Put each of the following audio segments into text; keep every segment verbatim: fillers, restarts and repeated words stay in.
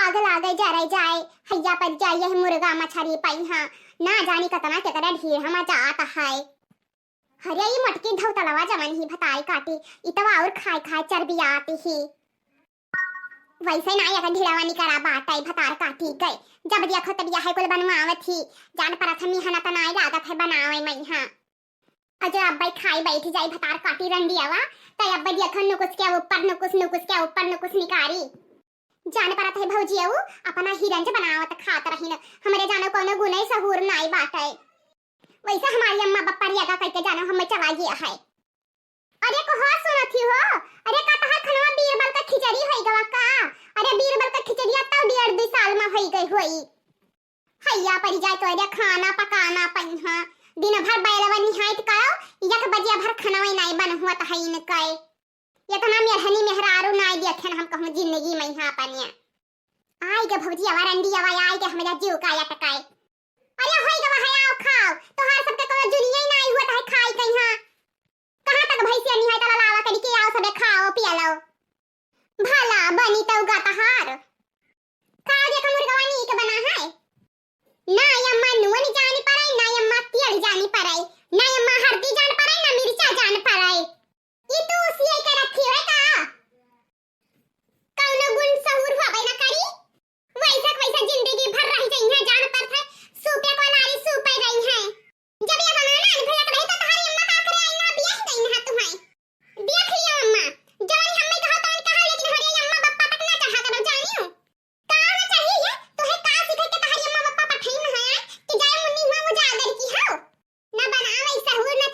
आग लागे जरे जाए, हइया पर जाए यह मुर्गा मछरी पइहाँ, ना जानी कतना केकरा ढीर हमा जात है। अरे ई मोटकी धौतलवा जवन ही भतार काटी, ई तवा और खाए खाए चर्बियात ही। वैसे ना एक ढीड़वा निकरा बाटे भतार काटी गए, जब देखो तब यह कुल बनवावत ही, जान परत हम यहाँ त नाई लागत है बनावे मइहाँ। अजो अब्बे खाई बैठ जाई भतार काटी रंडियावा, त अब्बे देखो नुकुस के ऊपर नुकुस, नुकुस के ऊपर नुकुस निकारी। जान परत है भौजी, ऊ अपना ही रंज बनावत खात रहिन, हमरे जानो कौनो गुने सहूर नाई बाटे। वैसे हमारी अम्मा बप्पा रियागा करके जानो हमें चला गया है। अरे कहो सुनत ही हो, अरे का तहार खनवा बीरबल का खिचड़ी होई गवा का? अरे बीरबल का खिचड़िया तब डेढ़ दो साल में होई गई होई। हइया परी जाए तो अरे खाना पकाना पइहाँ, दिन भर बैलवा निहाइत करो, एक बजे भर खनवा नाई बन हुआ त है इनके। इतना मेहरनी मेहरारू नाई देखेन हम कहूँ जिंदगी में यहाँ अपने। आई गे भौजी आवा रंडी आवा, आई गे हमरा जीव का अटकाए। अरे होई गवा है, आओ खाओ, तोहार सबके कोनो जुनिया ही नाई हुआ त है खाई कइहाँ। कहाँ तक भैंसिया निहाई तला लावा करी के आओ सबे खाओ पिया लो। भला बनी तउ गा तहार। का जे का मुर्गवा नीक बना है? ना अम्मा नून जानी पड़े, ना अम्मा तेल जानी पड़े, ना अम्मा हल्दी जान पड़े, ना मिर्चा जान पड़े। ई तू उसिए के रखी है का? कौनो गुण सहूर होबे ना करी। वैसा वैसा जिंदगी भर रह जाई है, जान पर थे सूपे को नारी सूपे रही है। जब ये हमारा नान भैया तो नहीं तो तहारी अम्मा का करे आई ना बियाह गई ना तुम्हें। देख लियो अम्मा, जवन हमें कहा तवन कहा, लेकिन हमारी अम्मा बप्पा तक ना चढ़ा करो जानियो। का ना चाहिए ये? तोहे का सीखे के तहारी अम्मा बप्पा पठाई में है कि जाए मुन्नी हुआ वो जा अगर की हो? ना बनावे सहूर ना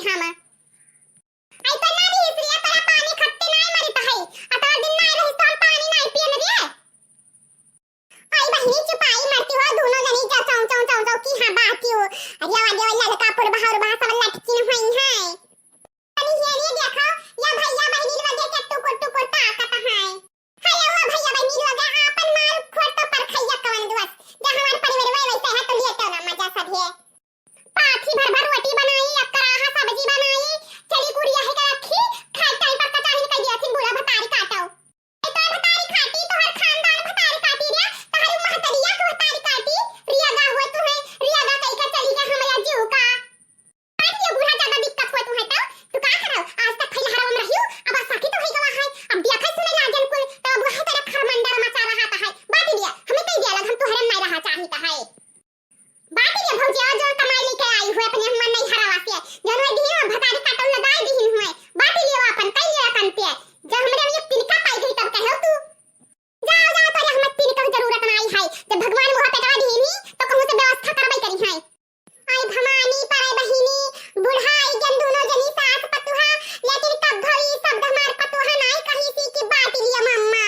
हम। आई तो ना दी इसलिए तोरा पानी खत्ते नाय मरित है। अतवा दिन नाय रहिस तो हम पानी नाय पियन रे। आई बहिनी चुपाई मरती हो, दोनों जनी जा चौं चौं चौं चौं की हाँ बाकी हो। अरे आगे वाला ललका पुरबहा उरबहा सब लटकिन हुई है। तनी हेने देखो, या भैया बहिनी लगे के टुकुर टुकुर ताकत है। हेलो भैया बहिनी लगे आपन माल खोर तो परखैया कवन दुआस। जा हमार परिवार में वैसे है तो लिए तो ना मजा सब है। पाथी भर भर रोटी बनाई, एक कराहा सब्जी बनाई, चली गुड़िया है के रखी, खाए टाइम पर कचाहिन कह दिया थी बूढ़ा भतारी काटो। ए तोर भतारी काटी, तोहर खानदान भतारी काटी रे, तोहरी महतरिया के भतारी काटी, रियागा हुए तू है, रियागा कई का चली गया हमरा जीव का। काट दिया बूढ़ा, ज्यादा दिक्कत हुए तू है तो, तू का करौ? आज तक फैलहरवा में रहियो, अब साकी तो है गवा है, अब देखै सुनै लाजन कुल, तो अब वह तेरा खरमंडर मचा रहा था है, बाटी दिया, हमें कई दिया लग, हम तोहरे में नहीं रहा चाहिए था है। बात ये भौजी, और जो कमाई लेके आई हुए अपने हमर नैहरवा से, जौन वही दिन भतारी काटल लगाई दिहिन हुए, बात ये अपन कई ले अपन पे, जब हमरे में एक तिनका पाई गई तब कहो तू, जाओ जाओ, तोरे हमर तिनका के जरूरत नहीं है, जब भगवान मुँह पेटवा दिहिन ही तो कहूँ से व्यवस्था करबे करी है। आई भवानी परे बहिनी, बुढ़ाई जन दोनों जनी सास पतुहा, लेकिन कब भई शब्द हमार पतुहा नहीं कही सी कि बाटी लिया मम्मा।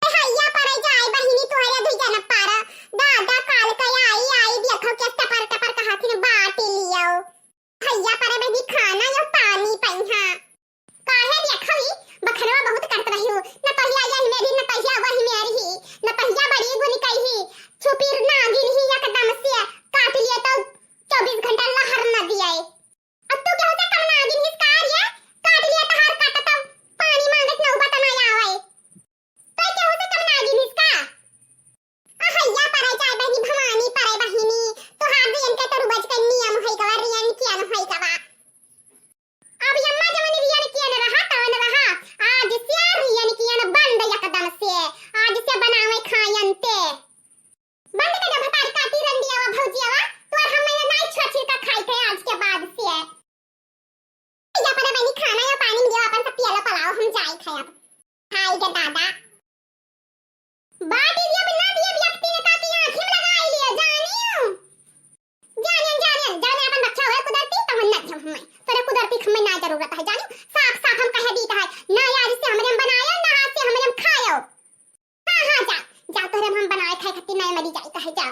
भैया परे जाए बहिनी तोहरे दुई जन पर। दादा काल के आई, आई देखो के टपर टपर कहथिन बाटी लियो। भैया परे बहिनी खाना या पानी पइहा। काहे देखो ई बखरवा बहुत करत रही हो। न पहिया यही मेरी, न पहिया वही मेरी ही। न पहिया बड़ी गुन कही। छुपी नागिन ही एकदम से काट लिए तो चौबीस घंटा लहर न दिए। अब तू केहू से कम नागिन हिस का रे? काट लिए तहार काटत पानी मांगत नौबत ना आवे। तो केहू से कम नागिन हिस का? अहैया परे जाए बहिनी, भवानी परे बहिनी, तोहार रियन के तो रुबज के नियम होई गवा, रियन कियन होई गवा। अब यम्मा जवन रियन कियन रहा, तवन रहा, आज से रियन कियन बंद एकदम से, आज से बनावे खायन ते। बंद कर दे भतारी काटी रंडियावा भौजियावा, तोर हम नाई छुआ छिलका खाई थे आज के बाद से। जा परे बहिनी खाना या पानी मिलो, अपन सब पियाला पलाओ, हम जाई खाए अब। हाय गे दादा। बाटी दिया बिना दिए व्यक्ति ने ताकि आँखी में लगाई लिया, जानियो। जानियन, जानियन, जाने अपन बच्चा होए कुदरती, तहन ना दियम हमें। तोरे कुदरती के हमें ना जरूरत है, जानियो। साफ साफ हम कह दीत है, ना आज से हमरे हम बनायो, ना आज से हमरे हम खायो। हाँ, हाँ, जा, जा, तोहरे हम बनाए खाए खातिर नए मरी जाए कहे, जा।